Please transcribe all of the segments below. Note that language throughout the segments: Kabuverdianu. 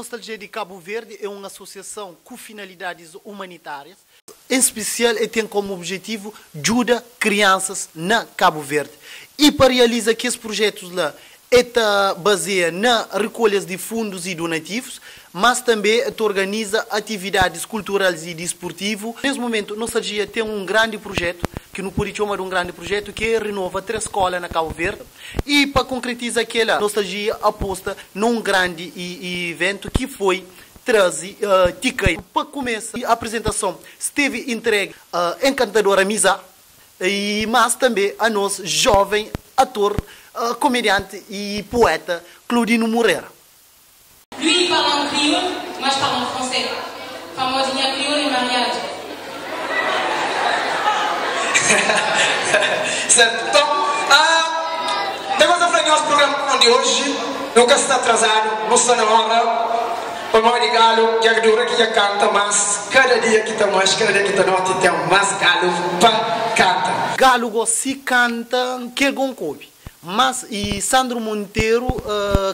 Nostalgia di Cabo Verde é un asosiason ku finalidadis umanitárias. En spesial el ten komu objetivu djuda kriansas na Cabo Verde. I pa realiza kes prujetus la el ta bazea na rikolhas di fundus i donativus, mas tanbe el ta organiza atividadis kulturals i disportivu. Nes mumentu Nostalgia ten un grandi prujetu, ki nu pode txoma di un grandi prujetu, ki é renova 3 skola na Cabo Verde. I pa konkretiza kela, Nostalgia aposta na un grandi iventu ki foi traze Tikai. Pa kumesa, aprizentason steve entregue a enkantadora Mizá i mas tanbe a nos joven ator, komedianti i pueta Claudino Moreira. Lui il parle en crioul, moi je parle en français Pamodi nha crioulo é mariadu. Certo. Então, ah, tem coisa fla nhos programa de hoje nu ka sta atrasado, nu sta na hora. Pamodi galo dja dura ki dja canta, mas cada dia ki ta manxe, cada dia ki ta noti tem mas galo pa canta. Galo gosi canta kel gon kobi. Mas e Sandro Monteiro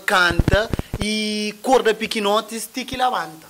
canta e corda pikinotis ti ki labanta.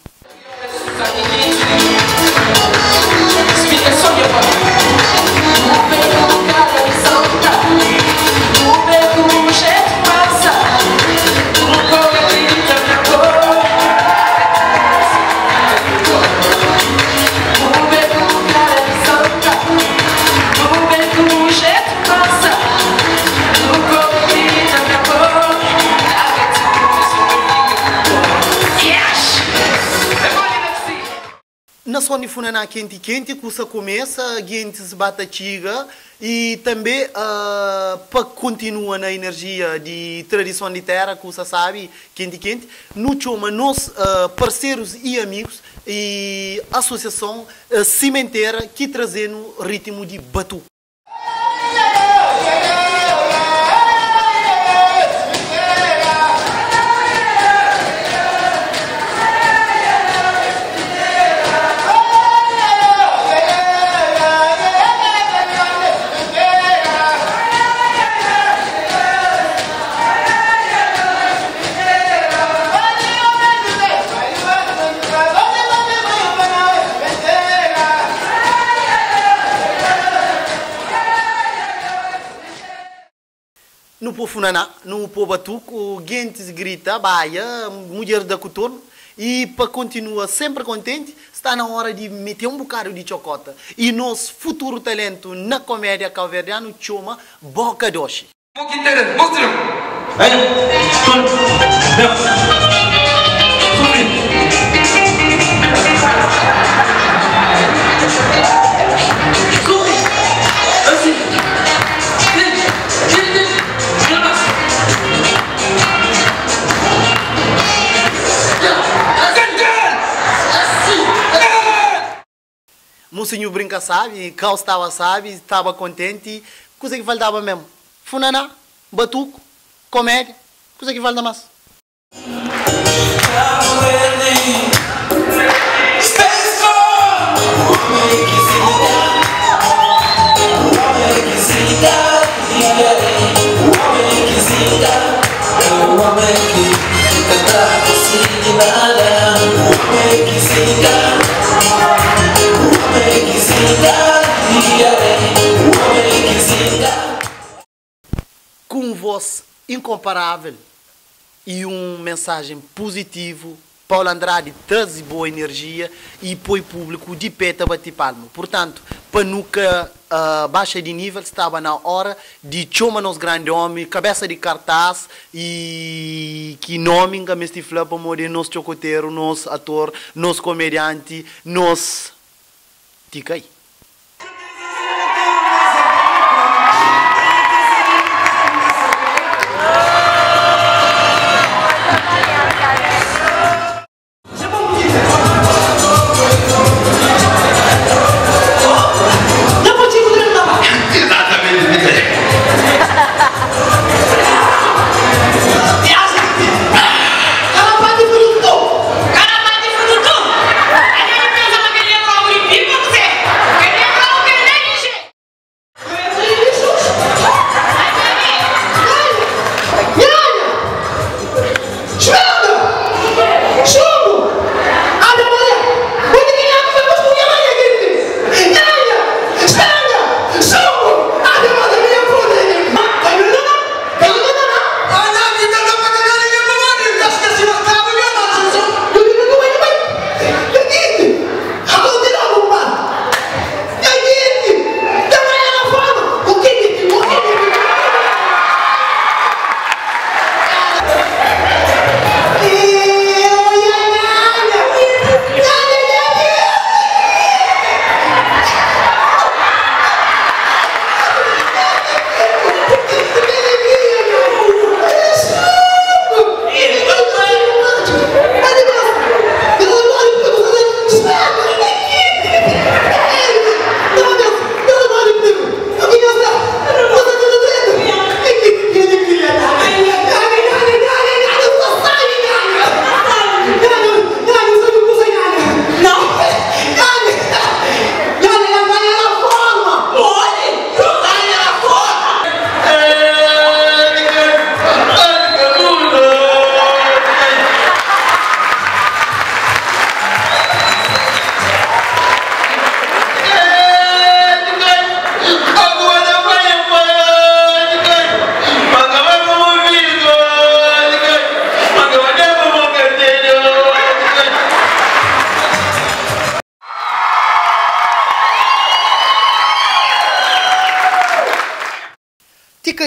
Na son di funaná kenti kenti kusa kumesa, gentis ba ta txiga i tanbe pa kontinua na inerjia di tradison di tera kusa sabi kenti kenti nu txoma nos parserus i amigus i asosiason Simentera ki traze-nu ritmu di batuku. Nu pô funaná, nu pô batuku, gentis grita, baia, mudjer da ku tornu. I pa kontinua senpri kontenti, sta na óra di mete un bukadu di txokóta. I nos futuru talentu na komédia kauverdianu txoma Boka Doxi. Mosinhu brinka sabi, kau staba sabi, staba kontenti, kuza ki faltaba mesmu? Funaná, batuku, komédia, kuza ki falta más? Ku un vós inkonparável i un mensajen puzitivu, Paulo Andrade traze boa enerjia i poi públiku di pé ta bati palmu. Purtantu, pa nu ka baxa di nível, staba na óra di txoma nos grandi ómi, kabésa di kartás i ki nómi N ka meste fla pamodi é nos txokoteru, nos ator, nos komedianti, nos Tikai.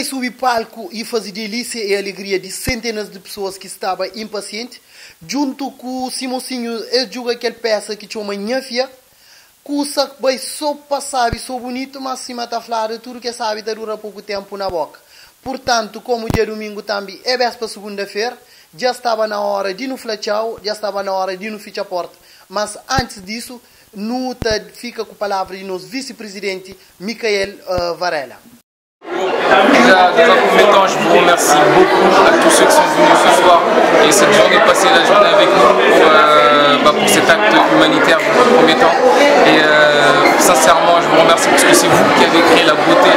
Tikai subi palku y faze delísia y alegria di sentenas di pesoas ki staba inpasienti. Djuntu ku si mosinhu es djuga kel pesa ki txoma Nha Fia. Kusa bai so pa sabi so bunitu, mas sima ta fladu tudu ke sabi ta dura poku tenpu na boka. Purtantu, komu dia dumingu tambi e bespa sugunda-fera, dja staba na ora di nu fla txau, dja staba na ora di nu fitxa porta. Mas antis disu, nu ta fika ku palavra di nos visi-prizidenti Mikael Varela. Déjà, dans un premier temps, je vous remercie beaucoup à tous ceux qui sont venus ce soir et cette journée, passer la journée avec nous pour, euh, bah, pour cet acte humanitaire dans un premier temps. Et euh, sincèrement, je vous remercie parce que c'est vous qui avez créé la beauté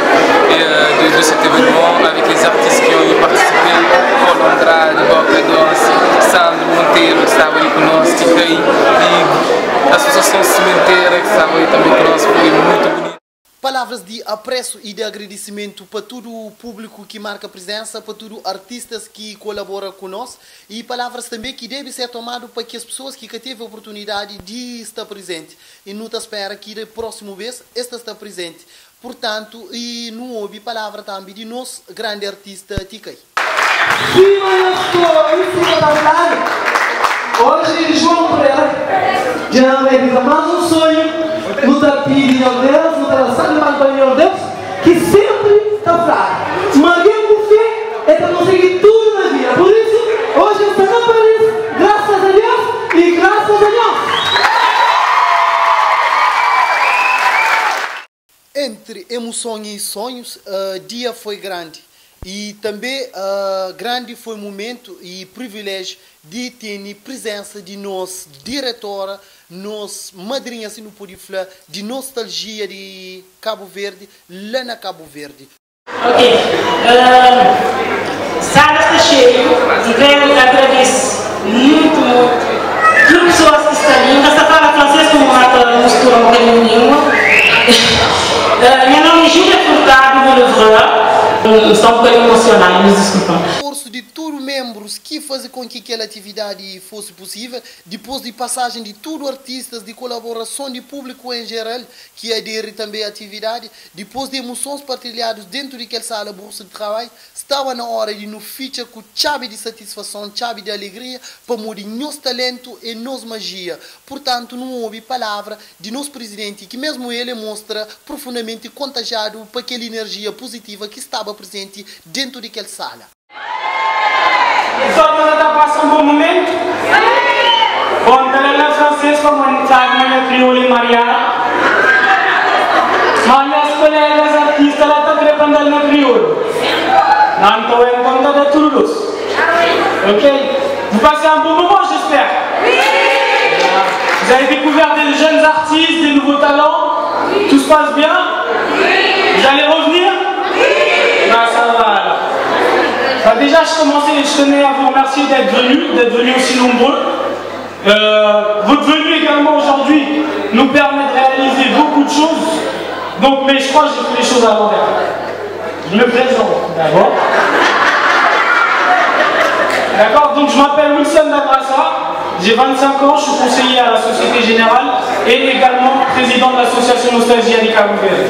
et, euh, de, de cet événement avec les artistes qui ont y participé, Paul Andrade, Boca Sandro Monteiro, que estava ali conosco, Tikai, e a Associação Sementeira que estava aí também conosco, foi muito bonito. Palavras di apresu y di agradisimentu pa tudu públiku ki marka prizensa, pa tudu artistas ki kolabora ku nos y palavras tanbe ki debe ser tomadu pa kes pesoas ki ka teve oportunidadi di sta prizenti y nu ta spera ki di prósimu bes es ta sta prizenti. Purtantu, y nu obi palavra tanbe di nos grandi artista Tikai. Sima nhos stori sima ta fladu, oji João Pereira dja realiza más un sonhu, nu ta pidi Nhor Deus, nu ta da salva di pa Nhor Deus ki sempri ta fladu ma algen ku fé el ta konsigi tudu na vida, pur isu oji el sta na Paris grasas a Deus y grasas a nhos. Entri emuson y sonhus, dia foi grandi. Y tanbe grandi foi mumentu y priviléjiu di tene prizensa di nos diretora, nos madrinha, si nu pode fla, di nostalgia di Kabu Verdi, la na Kabu Verdi. Ok sala sta xeiu N kre agradese mutu mutu tudu pesoas ki sta li N ka sta fala fransês komu ma ta mustura un bokadinhu lingua Nha nomi é Júlia Furtado Melevreur N sta un bokadinhu emosionadu nhos diskulpa-m. Sforsu di tudu menbrus ki faze kon ki kel atividadi fosi pusível, dipôs di pasajen di tudu artistas, di kolaborason di públiku en jeral ki aderi tanbe atividadi, Dipôs di emusons partilhadus dentu di kel sala Bourse de Travail, staba na óra di nu fitxa ku txabi di satisfason, txabi di alegria, pamodi nhos talentu é nos majia. Purtantu, nu obi palavra di nos prizidenti ki mesmu el e mostra profundamenti kontajiadu pa kel inerjia puzitiva ki staba prizenti dentu di kel sala. Pessoal nhos ta passa um bom momento? Bom ta la na francês pamodi n sabi ma nha kriolu é mariadu ma nhas colegas artista la ta kre pa n dal na kriolu na nton enton ta da tudu dos ok vous passez un bon moment j'espère vous avez découvert des jeunes artistes des nouveaux talents tout se passe bien vous allez revenir Bah ça va alors. Bah déjà je commençais, je tenais à vous remercier d'être venus, d'être venus aussi nombreux. Euh, votre venue également aujourd'hui nous permet de réaliser beaucoup de choses. Donc, mais je crois que j'ai fait les choses à l'envers. Je me présente d'abord. D'accord Donc je m'appelle Wilson Dagrassa, j'ai 25 ans, je suis conseiller à la Société Générale et également président de l'association Nostalgie à Verde.